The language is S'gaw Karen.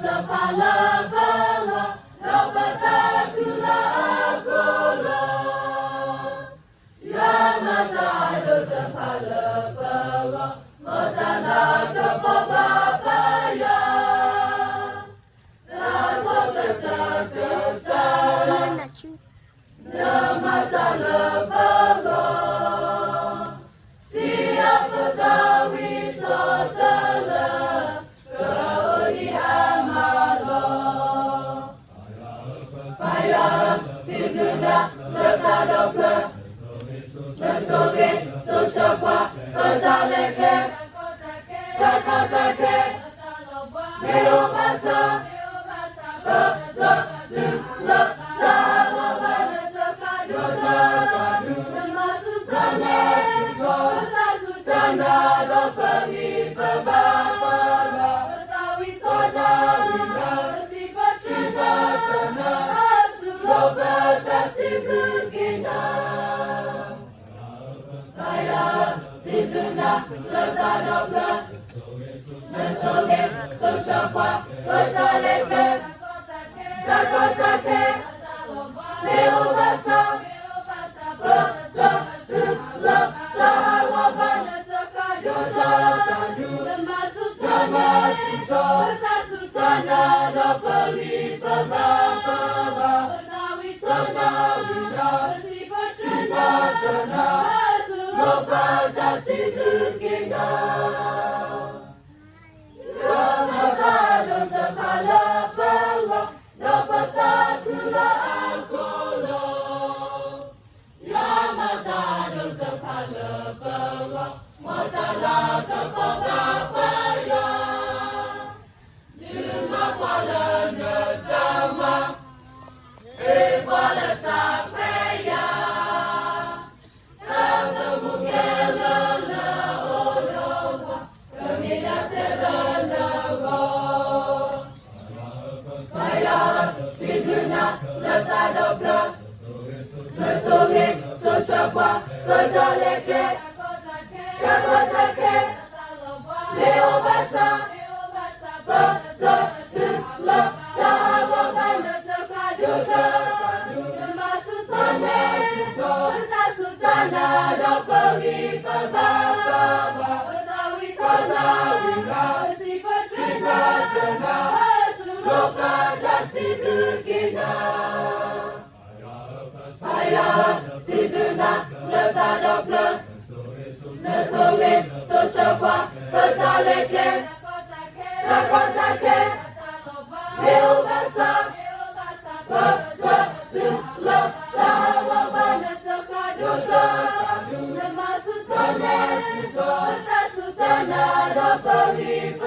တဖၣ်လၢပဂီၢ်, ဒီးပသးခုလၢအဃိလီၤ. ယွၤမၤတၢ်အဒိၣ်တဖၣ်လၢပဂီၢ်, မ်တၢ်လၤကပီၤဘၣ်ပယွၤ, တၢ်ထီၣ်ပတၢ်ကစၢ်, နမၤတၢ်လၢပဂီၢ်, စံးအပသးဝံၤထီၣ်တလၢ, ကအိၣ်ဒံးအမးလီၤ. ပယွၤဧၢ, စံးဘျုးနၤလၢတၢ်ဒီဖျၢၣ်, နဆိၣ်ဂ့ၤဆိၣ်ဆၢပှၤ, ပတၢ်လဲၤကျဲ, တၢ်ကီတၢ်ခဲ, မ့ၢ်အိၣ်ဘၣ်ဆၣ်, ပတတုၤလၢတၢ်ဟးဂီၤဘၣ်, နတၢ်ကဒု, နမၤဆူၣ်ထီၣ်, ပတၢ်စူၢ်တၢ်နာ်ဒီးပဂံၢ်ပဘါ, ပသးဝံၤထီၣ်, ပစံးပတြၢၤနၤ, ပစံးပတြၢၤနၤ, ပတုၤလီၤပတၢ်စံးဘျုးက့ၤနၤ. ပယွၤဧၢ, စံးဘျုးနၤလၢတၢ်ဒီဖျၢၣ်, နဆိၣ်ဂ့ၤဆိၣ်ဆၢပှၤ, ပတၢ်လဲၤကျဲ, တၢ်ကီတၢ်ခဲ, မ့ၢ်အိၣ်ဘၣ်ဆၣ်, ပတတုၤလၢတၢ်ဟးဂီၤဘၣ်, နတၢ်ကဒု, နမၤဆူၣ်ထီၣ်, ပတၢ်စူၢ်တၢ်နာ်ဒီးပဂံၢ်ပဘါ, ပသးဝံၤထီၣ်, ပစံးပတြၢၤနၤ, ပတုၤလီၤပတၢ်စံးဘျုးက့ၤနၤ. ယွၤမၤတၢ်အဒိၣ်တဖၣ်လၢပဂီၢ်, ဒီးပသးခုလၢအဃိလီၤ. ယွၤမၤတၢ်အဒိၣ်တဖၣ်လၢပဂီၢ်, မ်တၢ်လၤကပီၤဘၣ်ပယွၤ, ဒုးမၤပှၤလၢနတၢ်မၤ, မ့ၢ်ပှၤလၢတၢ်ခွဲးယာ်, တၢ်သမူကဲလၢနအိၣ်ဒီးပှၤ, ကမ့ၢ်ဒၣ်ထဲလၢနဂီၢ်. ပယွၤဧၢ, စံးဘျုးနၤလၢတၢ်ဒီဖျၢၣ်, နဆိၣ်ဂ့ၤဆိၣ်ဆၢပှၤ, ပတၢ်လဲၤကျဲ, တၢ်ကီတၢ်ခဲ, မ့ၢ်အိၣ်ဘၣ်ဆၣ်, ပတတုၤလၢတၢ်ဟးဂီၤဘၣ်, နတၢ်ကဒု, နမၤဆူၣ်ထီၣ်, ပတၢ်စူၢ်တၢ်နာ်ဒီးပဂံၢ်ပဘါ, ပသးဝံၤထီၣ်, ပစံးပတြၢၤနၤ, ပတုၤလီၤပတၢ်စံးဘျုးက့ၤနၤ. ပယွၤဧၢ, စံးဘျုးနၤလၢတၢ်ဒီဖျၢၣ်, နဆိၣ်ဂ့ၤဆိၣ်ဆၢပှၤ, ပတၢ်လဲၤကျဲ, တၢ်ကီတၢ်ခဲ, မ့ၢ်အိၣ်ဘၣ်ဆၣ်, ပတတုၤလၢတၢ်ဟးဂီၤဘၣ်, နတၢ်ကဒု, နမၤဆူၣ်ထီၣ်, ပတၢ်စူၢ်တၢ်နာ်ဒီးပဂံၢ်ပ